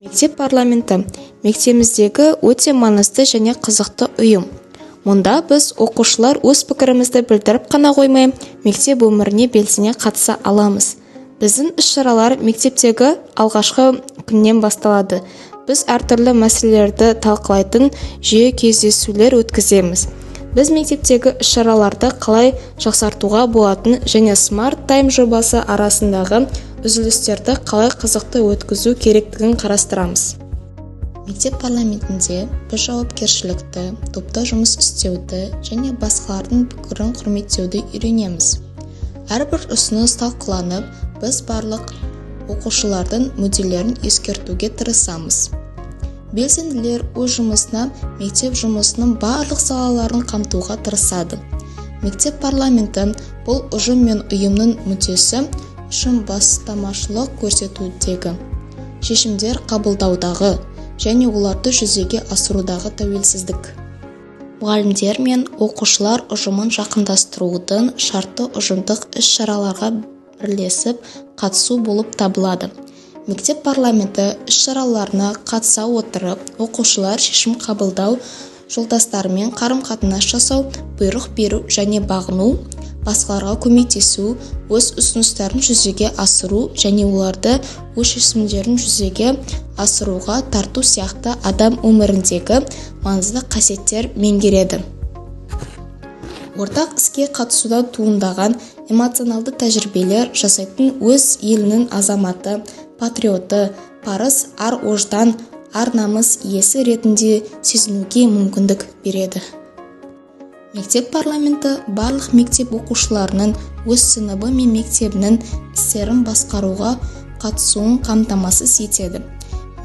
Мектеп парламенті – мектебіміздегі өте маңызды және қызықты ұйым. Мұнда біз, оқушылар, өз пікірімізді білдіріп қана қоймай, мектеп өміріне белсене қатыса аламыз. Біздің іс-шаралар мектептегі алғашқы күннен басталады. Біз әртүрлі мәселелерді талқылайтын жиі кездесулер өткіземіз. Біз мектептегі іс-шараларды қалай жақсартуға болатынын және Smart Time жобасы арасындағы үзілістерді қалай қызықты өткізу керектігін қарастырамыз. Мектеп парламентінде біз жауапкершілікті, топта жұмыс істеуді және басқалардың пікірін құрметтеуді үйренеміз. Әрбір ұсыныс талқыланып, біз барлық оқушылардың мүдделерін ескеруге тырысамыз. Белсенділер өз жұмысына мектеп жұмысының барлық салаларын қамтуға тырысады. Мектеп парламенті – бұл ұжым мен ұйымның мүддесі үшін бастамашылық көрсетудегі, шешімдер қабылдаудағы және оларды жүзеге асырудағы тәуелсіздік. Мұғалімдер мен оқушылар ұжымын жақындастырудың шарты ұжымдық іс-шараларға бірлесіп қатысу болып табылады. Мектеп парламенті іс-шараларына қатыса отырып, оқушылар шешім қабылдау, жолдастарымен қарым-қатынас жасау, бұйрық беру және бағыну, басқаларға көмектесу, өз ұсыныстарын жүзеге асыру және оларды өз шешімдерін жүзеге асыруға тарту сияқты адам өміріндегі маңызды қасиеттер меңгереді. Ортақ іске қатысудан туындаған эмоционалды тәжірибелер жасайтын өз елінің азаматы, патриоты, парыз, ар-ождан, ар-намыс иесі ретінде сезінуге мүмкіндік береді. Мектеп парламенті барлық мектеп оқушыларының өз сыныбы мен мектебінің істерін басқаруға қатысуын қамтамасыз етеді.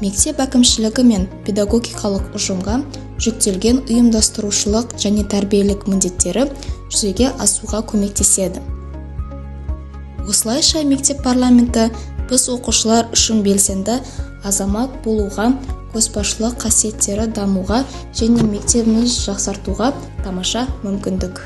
Мектеп әкімшілігі мен педагогикалық ұжымға жүктелген ұйымдастырушылық және тәрбиелік міндеттері жүзеге асуға көмектеседі. Осылайша, мектеп парламенті біз, оқушылар үшін белсенді азамат болуға, көшбасшылық қасиеттері дамуға және мектебімізді жақсартуға тамаша мүмкіндік.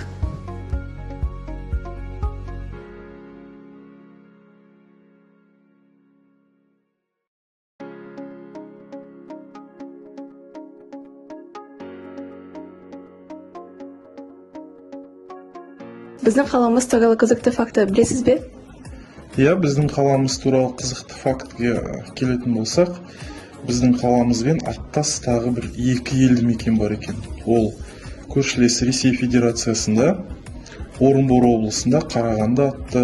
Біздің қаламыз туралы қызықты факті білесіз бе? Иә, біздің қаламыз туралы қызықты фактіге келетін болсақ, біздің қаламызбен аттас тағы бір екі елді мекен бар екен. Ол көршілес Ресей Федерациясында, Орынбор облысында Қарағанды атты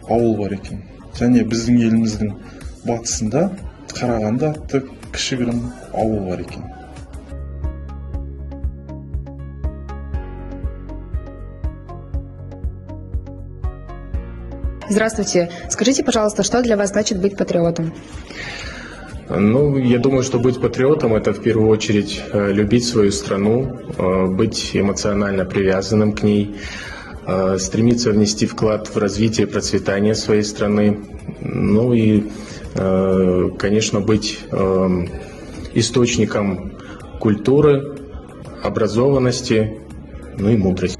ауыл бар екен және біздің еліміздің батысында Қарағанды атты кішігірім ауыл бар екен. Здравствуйте. Скажите, пожалуйста, что для вас значит быть патриотом? Ну, я думаю, что быть патриотом – это в первую очередь любить свою страну, быть эмоционально привязанным к ней, стремиться внести вклад в развитие и процветание своей страны, ну и, конечно, быть источником культуры, образованности, ну и мудрости.